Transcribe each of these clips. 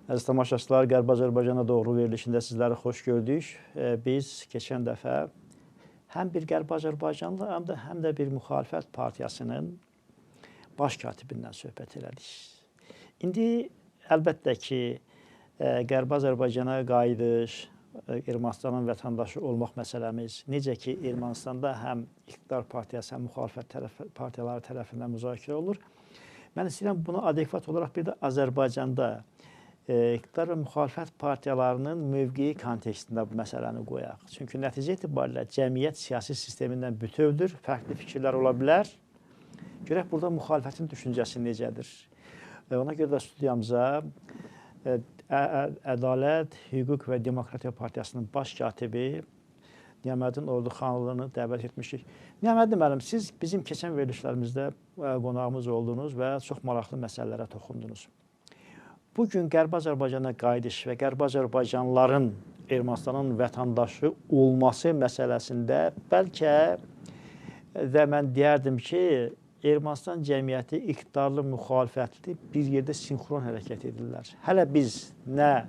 Əziz tamaşaçılar, Qərbi Azərbaycana doğru verilişində sizləri xoş gördük. Biz keçən dəfə həm bir Qərbi Azərbaycanlı, həm də bir müxalifət partiyasının baş katibindən söhbət elədik. İndi əlbəttə ki, Qərbi Azərbaycana qayıdış, Ermənistanın vətəndaşı olmaq məsələmiz, necə ki Ermənistanda həm iqtidar partiyası, həm müxalifət partiyaları tərəfindən müzakirə olur. Mən istəyirəm bunu adekvat olaraq bir də Azərbaycanda iqtidar və müxalifət partiyalarının mövqeyi kontekstində bu məsələni qoyaq. Çünki nəticə etibarilə cəmiyyət siyasi sistemindən bütövdür, fərqli fikirlər ola bilər. Görək burada müxalifətin düşüncəsi necədir. Ona görə də studiyamıza Ədalət, Hüquq və Demokratiya Partiyasının baş katibi Niyaməddin Orduxanlını dəvət etmişik. Niyaməddin müəllim, siz bizim keçən verilişlərimizdə qonağımız oldunuz və çox maraqlı məsələlərə toxundunuz. Bugün Qərbi Azərbaycana qayıdış və Qərbi Azərbaycanlıların Ermənistanın vətəndaşı olması məsələsində bəlkə də mən deyərdim ki, Ermənistan cəmiyyəti iqtidarlı, müxalifətli bir yerdə sinxron hərəkət edirlər. Hələ biz nə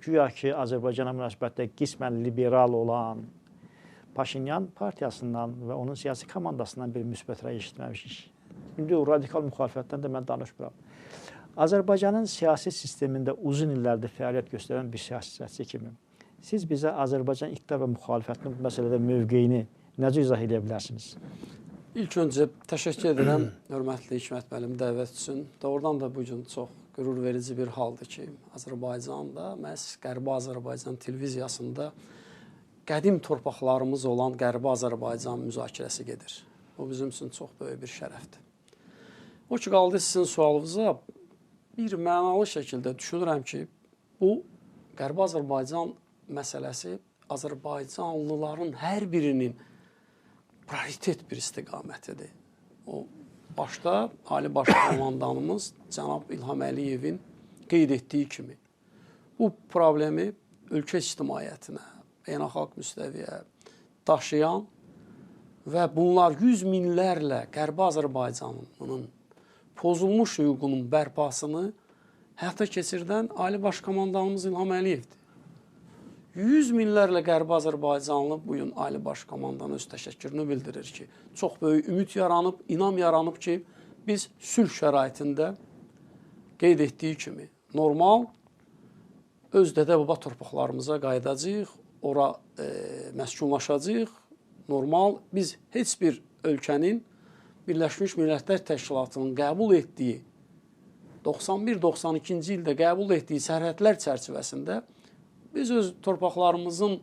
güya ki, Azərbaycana münasibətdə qismən liberal olan Paşinyan partiyasından və onun siyasi komandasından bir müsbət rəy eşitməmişik. İndi o radikal müxalifətdən də mən danışmıram. Azərbaycanın siyasi sistemində uzun illərdir fəaliyyət göstərən bir siyasətçi kimi siz bizə Azərbaycan iqtidar və müxalifətinin bu məsələdə mövqeyini necə izah edə bilərsiniz? İlk öncə təşəkkür edirəm hörmətli Hikmət müəllim dəvət üçün. Doğrudan da bu gün çox qürur verici bir haldır ki, Azərbaycanda, məhz Qərbi Azərbaycan televiziyasında qədim torpaqlarımız olan Qərbi Azərbaycan müzakirəsi gedir. Bu bizim üçün çox böyük bir şərəfdir. O ki qaldı sizin sualınıza, bir mənalı şəkildə düşünürəm ki, bu Qərbi Azərbaycan məsələsi Azərbaycanlıların hər birinin prioritet bir istiqamətidir. O başda Ali Baş Komandanımız cənab İlham Əliyevin qeyd etdiyi kimi bu problemi ölkə ictimaiyyətinə, beynəlxalq müstəviyə daşıyan və bunlar yüz minlərlə Qərbi Azərbaycanın pozulmuş hüququnun bərpasını həyata keçirdən Ali Baş Komandanımız İlham Əliyevdir. Yüz minlərlə Qərbi Azərbaycanlı bu gün Ali Baş Komandanı öz təşəkkürünü bildirir ki, çox böyük ümid yaranıb, inam yaranıb ki, biz sülh şəraitində qeyd etdiyi kimi normal öz dədə-baba torpaqlarımıza qayıdacağıq, ora məskunlaşacağıq, normal biz heç bir ölkənin Birləşmiş Millətlər Təşkilatının qəbul etdiyi 91-92-ci ildə qəbul etdiyi sərhədlər çərçivəsində biz öz torpaqlarımızın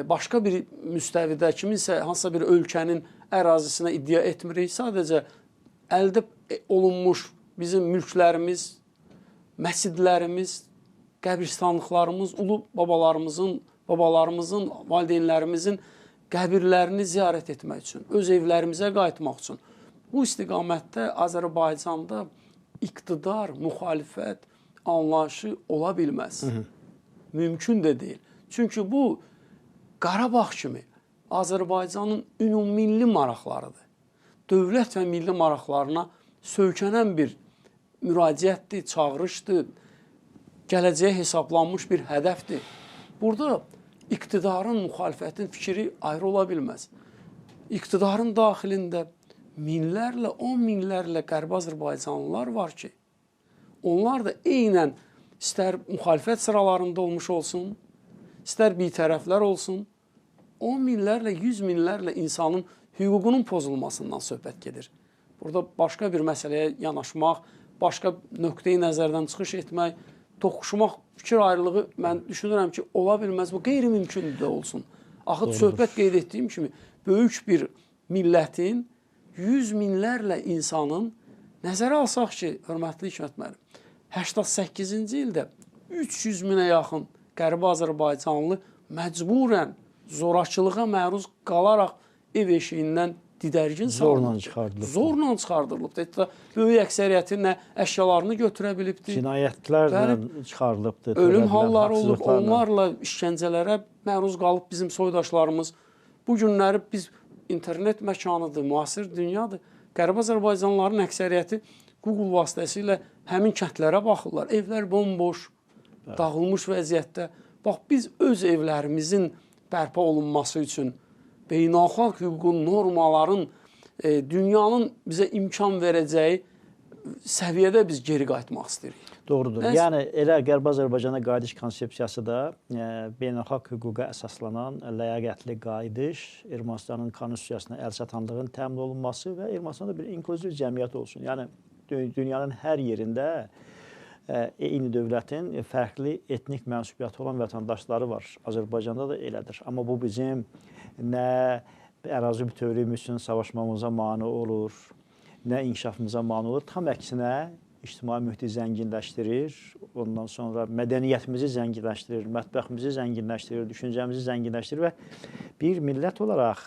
başqa bir müstəvidə, kiminsə hansısa bir ölkənin ərazisinə iddia etmirik. Sadəcə əldə olunmuş bizim mülklərimiz, məscidlərimiz, qəbirstanlıqlarımız, ulu babalarımızın, valideynlərimizin qəbirlərini ziyarət etmək üçün, öz evlərimizə qayıtmaq üçün. Bu istiqamətdə Azərbaycanda iqtidar, müxalifət anlayışı ola bilməz. Mümkün də deyil. Çünki bu Qarabağ kimi Azərbaycanın ümummilli maraqlarıdır. Dövlət və milli maraqlarına söykənən bir müraciətdir, çağırışdır, gələcəyə hesablanmış bir hədəfdir. Burada iqtidarın, müxalifətin fikri ayrı ola bilməz. İqtidarın daxilində minlərlə, on minlərlə Qərbi Azərbaycanlılar var ki, onlar da eynən istər müxalifət sıralarında olmuş olsun, istər bitərəflər olsun, on minlərlə, yüz minlərlə insanın hüququnun pozulmasından söhbət gedir. Burada başqa bir məsələyə yanaşmaq, başqa nöqteyi nəzərdən çıxış etmək, toqquşmaq, fikir ayrılığı mən düşünürəm ki, ola bilməz, bu qeyri-mümkün də olsun. Axı, söhbət qeyd etdiyim kimi, böyük bir millətin, yüz minlərlə insanın nəzərə alsaq ki, hörmətli Hikmət müəllim, 88-ci ildə 300 minə yaxın Qərbi Azərbaycanlı məcburən zorakılığa məruz qalaraq ev eşiyindən didərgin salınıb. Zorla çıxardılıbdır. Zorla çıxardılıbdır. Hətta böyük əksəriyyəti nə əşyalarını götürə bilibdir. Cinayətlərlə çıxarılıbdır. Ölüm halları olub, onlarla işgəncələrə məruz qalıb bizim soydaşlarımız. Bu günləri biz internet məkanıdır, müasir dünyadır. Qərbi Azərbaycanlıların əksəriyyəti Google vasitəsilə həmin kəndlərə baxırlar. Evlər bomboş. Dağılmış vəziyyətdə. Bax, biz öz evlərimizin bərpa olunması üçün beynəlxalq hüququn, normaların, dünyanın bizə imkan verəcəyi səviyyədə biz geri qayıtmaq istəyirik. Doğrudur. Nəsə... Yəni elə Qərbi Azərbaycana qayıdış konsepsiyası da beynəlxalq hüquqa əsaslanan ləyaqətli qayıdış, Ermənistanın konstitusiyasına əlçatanlığın təmin olunması və Ermənistanda bir inklüziv cəmiyyət olsun. Yəni dünyanın hər yerində eyni dövlətin fərqli etnik mənsubiyyəti olan vətəndaşları var. Azərbaycanda da elədir. Amma bu bizim nə ərazi bütövlüyümüz üçün savaşmamıza mane olur, nə inkişafımıza mane olur. Tam əksinə ictimai mühiti zənginləşdirir, ondan sonra mədəniyyətimizi zənginləşdirir, mətbəximizi zənginləşdirir, düşüncəmizi zənginləşdirir və bir millət olaraq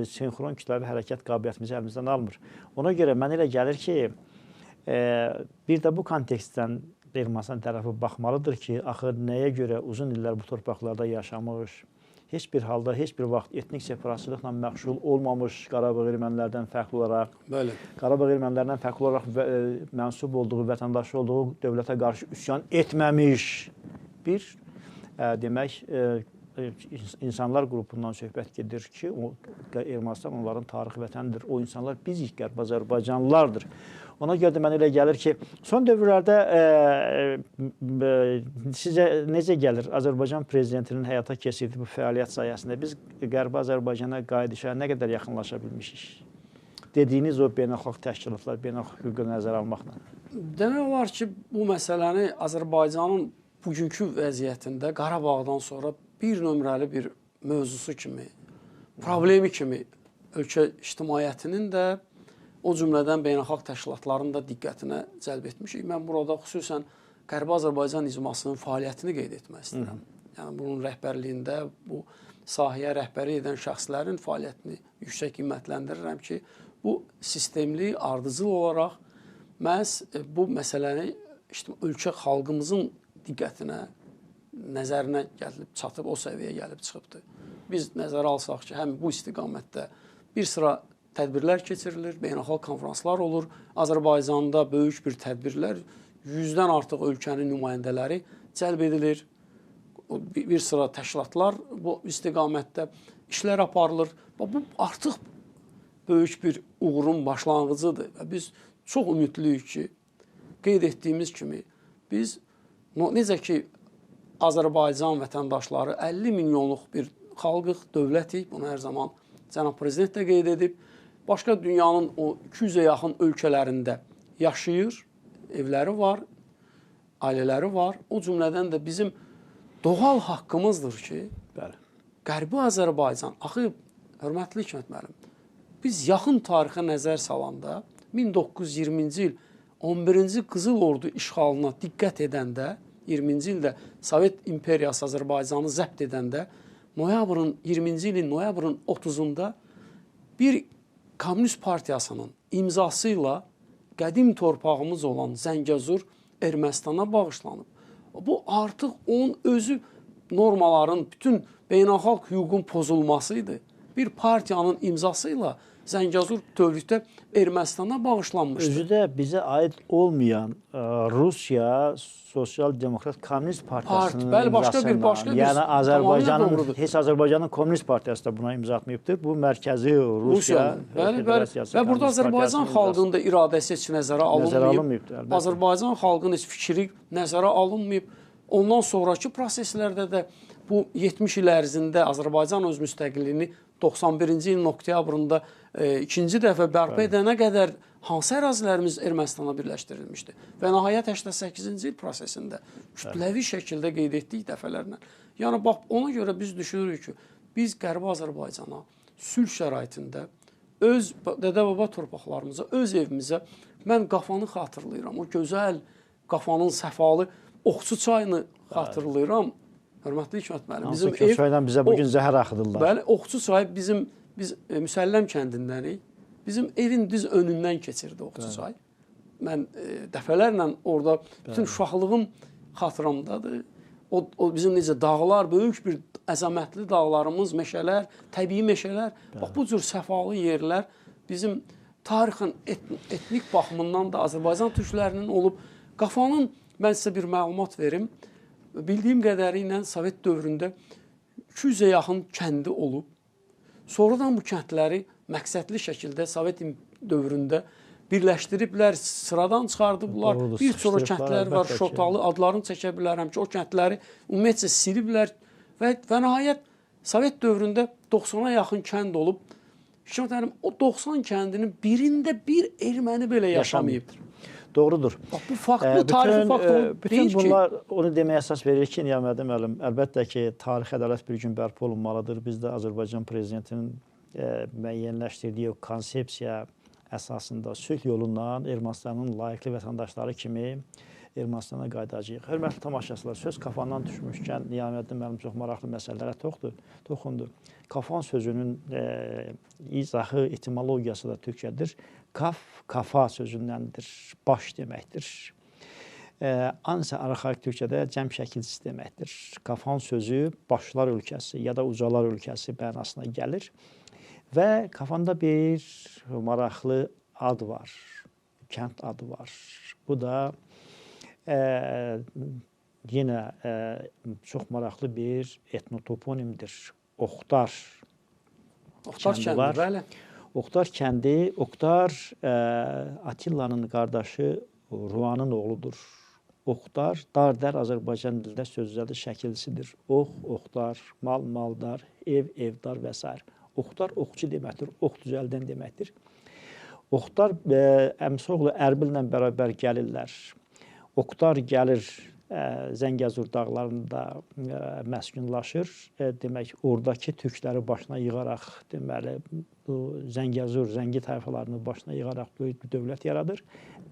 sinxron kütləvi hərəkət qabiliyyətimizi əlimizdən almır. Ona görə mənə elə gəlir ki, bir də bu kontekstdən Ermənistan tərəfi baxmalıdır ki, axı nəyə görə uzun illər bu torpaqlarda yaşamış, heç bir halda, heç bir vaxt etnik separatçılıqla məşğul olmamış Qarabağ ermənilərdən fərqli olaraq, bəli, Qarabağ ermənilərindən fərqli olaraq mənsub olduğu, vətəndaşı olduğu dövlətə qarşı üsyan etməmiş bir, demək, insanlar qrupundan söhbət gedir ki, o, Ermənistan onların tarixi vətəndir. O insanlar bizik, Qərbi Azərbaycanlılardır. Ona görə də mənə elə gəlir ki, son dövrlərdə sizə necə gəlir Azərbaycan prezidentinin həyata keçirdiyi bu fəaliyyət sayəsində biz Qərbi Azərbaycana qayıdışa nə qədər yaxınlaşa bilmişik? Dediyiniz o beynəlxalq təşkilatlar, beynəlxalq hüququ nəzərə almaqla. Demək olar ki, bu məsələni Azərbaycanın bugünkü vəziyyətində Qarabağdan sonra bir nömrəli bir mövzusu kimi, problemi kimi ölkə ictimaiyyətinin də, o cümlədən beynəlxalq təşkilatların da diqqətinə cəlb etmişik. Mən burada xüsusən Qərbi Azərbaycan icmasının fəaliyyətini qeyd etmək istəyirəm. Yəni bunun rəhbərliyində bu sahəyə rəhbərlik edən şəxslərin fəaliyyətini yüksək qiymətləndirirəm ki, bu sistemli, ardıcıl olaraq məhz bu məsələni ölkə xalqımızın diqqətinə, nəzərinə gəlib çatıb, o səviyyəyə gəlib çıxıbdır. Biz nəzərə alsaq ki, həm bu istiqamətdə bir sıra tədbirlər keçirilir, beynəlxalq konfranslar olur. Azərbaycanda böyük bir tədbirlər, 100-dən artıq ölkənin nümayəndələri cəlb edilir. Bir sıra təşkilatlar bu istiqamətdə işlər aparılır. Bu artıq böyük bir uğurun başlanğıcıdır. Və biz çox ümidliyik ki, qeyd etdiyimiz kimi biz necə ki Azərbaycan vətəndaşları 50 milyonluq bir xalqıq, dövlətik, bunu hər zaman cənab prezident də qeyd edib. Başqa dünyanın o 200-ə yaxın ölkələrində yaşayır, evləri var, ailələri var. O cümlədən də bizim doğal haqqımızdır ki, bəli, Qərbi Azərbaycan, axı, hörmətli Hikmət müəllim, biz yaxın tarixə nəzər salanda 1920-ci il 11-ci Qızıl Ordu işğalına diqqət edəndə, 20-ci ildə Sovet İmperiyası Azərbaycanı zəbt edəndə, noyabrın 20-ci ilin noyabrın 30-unda bir Komünist Partiyasının imzası ilə qədim torpağımız olan Zəngəzur Ermənistana bağışlanıb. Bu artıq onun özü normaların, bütün beynəlxalq hüququn pozulması idi. Bir partiyanın imzası ilə Zəngəzur bütövlükdə Ermənistana bağışlanmışdı. Özü də bizə aid olmayan Rusiya Sosial Demokrat Komünist Partiyasının bəli, başqa bir, yəni Azərbaycanın, heç Azərbaycanın Komünist Partiyası da buna imza atmayıbdır. Bu mərkəzi Rusiya bəli, bəli. Və burada Azərbaycan xalqının da iradəsi heç nəzərə alınmayıb. Azərbaycan xalqının heç fikri nəzərə alınmayıb. Ondan sonraki proseslərdə də bu 70 il ərzində Azərbaycan öz müstəqilliyini 91-ci ilin oktyabrında ikinci dəfə bərpa edənə qədər hansı ərazilərimiz Ermənistana birləşdirilmişdi? Və nəhayət 88-ci il prosesində kütləvi şəkildə qeyd etdik dəfələrlə. Yəni bax, ona görə biz düşünürük ki, biz Qərbi Azərbaycana sülh şəraitində öz dədə-baba torpaqlarımıza, öz evimizə, mən Qafanı xatırlayıram, o gözəl Qafanın səfalı Oxçu çayını xatırlayıram. Hörmətli Hikmət müəllim, bizim ev çaydan bizə bugün zəhər axıdırlar. Bəli, Oxçu çayı biz Müsəlləm kəndindənik. Bizim evin düz önündən keçirdi Oxçu çay. Mən dəfələrlə orada bütün uşaqlığım xatırımdadır. O bizim necə dağlar, böyük bir əzəmətli dağlarımız, meşələr, təbii meşələr. Bax bu cür səfalı yerlər bizim tarixin etnik baxımından da Azərbaycan türklərinin olub. Qafanın, mən sizə bir məlumat verim. Bildiyim qədəri ilə Sovet dövründə 200-ə yaxın kəndi olub. Sonradan bu kəndləri məqsədli şəkildə Sovet dövründə birləşdiriblər, sıradan çıxardıblar. Doğrudur, bir çox sıxışdırıblar, kəndlər var, əlbəttə ki. Şotalı adlarını çəkə bilərəm ki, o kəndləri ümumiyyətcə siliblər və nəhayət Sovet dövründə 90-a yaxın kənd olub. Hikmət müəllim, o 90 kəndinin birində bir erməni belə yaşamayıb. Doğrudur. Bax, bu fakt, bu tarixi fakt onu bütün deyir ki, bunlar onu deməyə əsas verir ki, Niyaməddin müəllim, əlbəttə ki, tarixi ədalət bir gün bərpa olunmalıdır. Biz də Azərbaycan prezidentinin müəyyənləşdirdiyi o konsepsiya əsasında sülh yolundan Ermənistanın layiqli vətəndaşları kimi Ermənistana qayıdacağıq. Hörmətli tamaşaçılar, söz Kafandan düşmüşkən Niyaməddin müəllim çox maraqlı məsələlərə toxundu. Kafan sözünün izahı, etimologiyası da türkçədir. Kaf, kafa sözündəndir, baş deməkdir. Ansa arxaik türkçədə cəm şəkilçisi deməkdir. Kafan sözü başlar ölkəsi ya da ucalar ölkəsi mənasına gəlir. Və Kafanda bir maraqlı ad var, kənd adı var. Bu da yenə çox maraqlı bir etnotoponimdir. Oxtar. Oxtar kəndi kəndi, var. Bəli. Oxtar kəndi, Oxtar Attillanın qardaşı Ruanın oğludur. Oxtar, dar-dər Azərbaycan dilində sözləri şəkilçisidir. Ox, oxtar, mal, maldar, ev, evdar və s. Oxtar, oxçu deməkdir, ox düzəldən deməkdir. Oxtar əmisi oğlu Ərbillə bərabər gəlirlər. Oxtar gəlir Zəngəzur dağlarında məskunlaşır. Demək, oradakı türkləri başına yığaraq, deməli, bu Zəngəzur, Zəngi tayfalarını başına yığaraq böyük bir dövlət yaradır.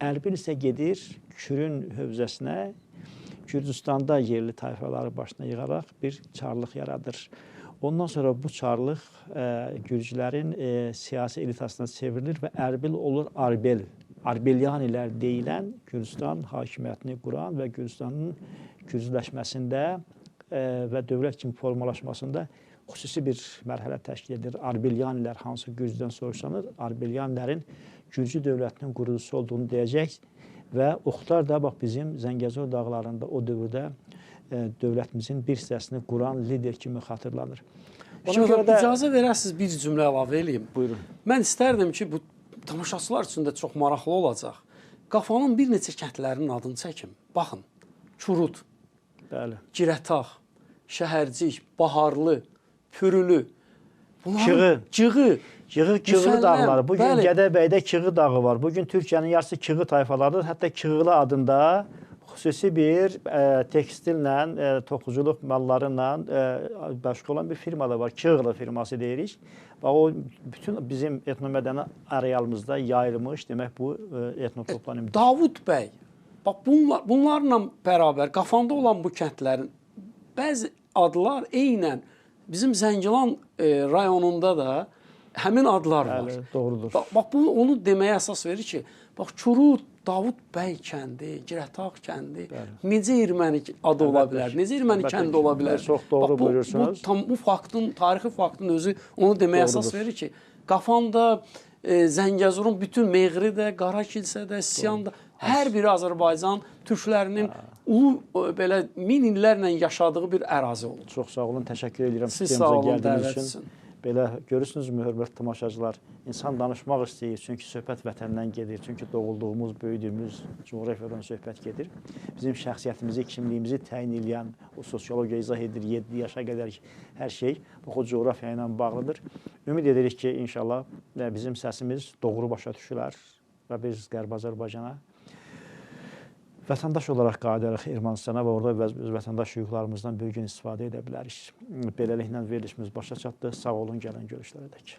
Ərbil isə gedir Kürün hövzəsinə, Gürcüstanda yerli tayfaları başına yığaraq bir çarlıq yaradır. Ondan sonra bu çarlıq Gürcülərin siyasi elitasına çevrilir və Ərbil olur Arbel. Arbelyanilər deyilən Gürcüstan hakimiyyətini quran və Gürcüstanın gürcüləşməsində və dövlət kimi formalaşmasında xüsusi bir mərhələ təşkil edir. Arbelyanilər hansı Gürcüdən soruşsanız, Arbelyanilərin Gürcü dövlətinin qurucusu olduğunu deyəcək və Oxtar da bax bizim Zəngəzur dağlarında o dövrdə dövlətimizin bir hissəsini quran lider kimi xatırlanır. Ona görə də icazə verəsiniz bir cümlə əlavə eləyim. Buyurun. Mən istərdim ki, bu tamaşaçılar üçün də çox maraqlı olacaq. Qafanın bir neçə kəndlərinin adını çəkim. Baxın, Çurud, bəli, Girətağ, Şəhərcik, Baharlı, Pürülü, Kığı, Cığı, Kığlı dağları. Bugün bəli. Gədəbəydə Kığı dağı var. Bugün Türkiyənin yarısı Kığı tayfalarıdır. Hətta Kığlı adında xüsusi bir tekstillə, toxuculuq malları ilə məşğul olan bir firma da var. Kığlı firması deyirik. Bax, o bütün bizim etnomədəni arealımızda yayılmış, demək bu etnotoponimdir. Davud bəy, bax bunlarla bərabər Qafanda olan bu kəndlərin bəzi adlar eynən bizim Zəngilan rayonunda da həmin adlar var. Bəli, doğrudur. Bax, bu onu deməyə əsas verir ki, bax Çurud, Davud bəy kəndi, Girətağ kəndi, bəli, necə erməni adı ola bilər, necə erməni kəndi ola bilər? Çox doğru bax, buyurursunuz. Bu faktın, tarixi faktın özü onu deməyə əsas verir ki, Qafanda, Zəngəzurun bütün Meğridə, Qarakilsədə, Siyanda, hər biri Azərbaycan türklərinin ulu belə min illərlə yaşadığı bir ərazi olub. Çox sağ olun, təşəkkür edirəm. Siz sağ olun dəvət üçün. Belə görürsünüzmü, hörmətli tamaşaçılar, insan danışmaq istəyir, çünki söhbət vətəndən gedir, çünki doğulduğumuz, böyüdüyümüz coğrafiyadan söhbət gedir. Bizim şəxsiyyətimizi, kimliyimizi təyin edən o sosiologiya izah edir, 7 yaşa qədər hər şey bax o coğrafiya ilə bağlıdır. Ümid edirik ki, inşallah bizim səsimiz doğru başa düşülər və biz Qərbi Azərbaycana vətəndaş olaraq qayıdarıq Ermənistana və orada öz vətəndaş hüquqlarımızdan bir gün istifadə edə bilərik. Beləliklə verilişimiz başa çatdı. Sağ olun, gələn görüşlərə dək.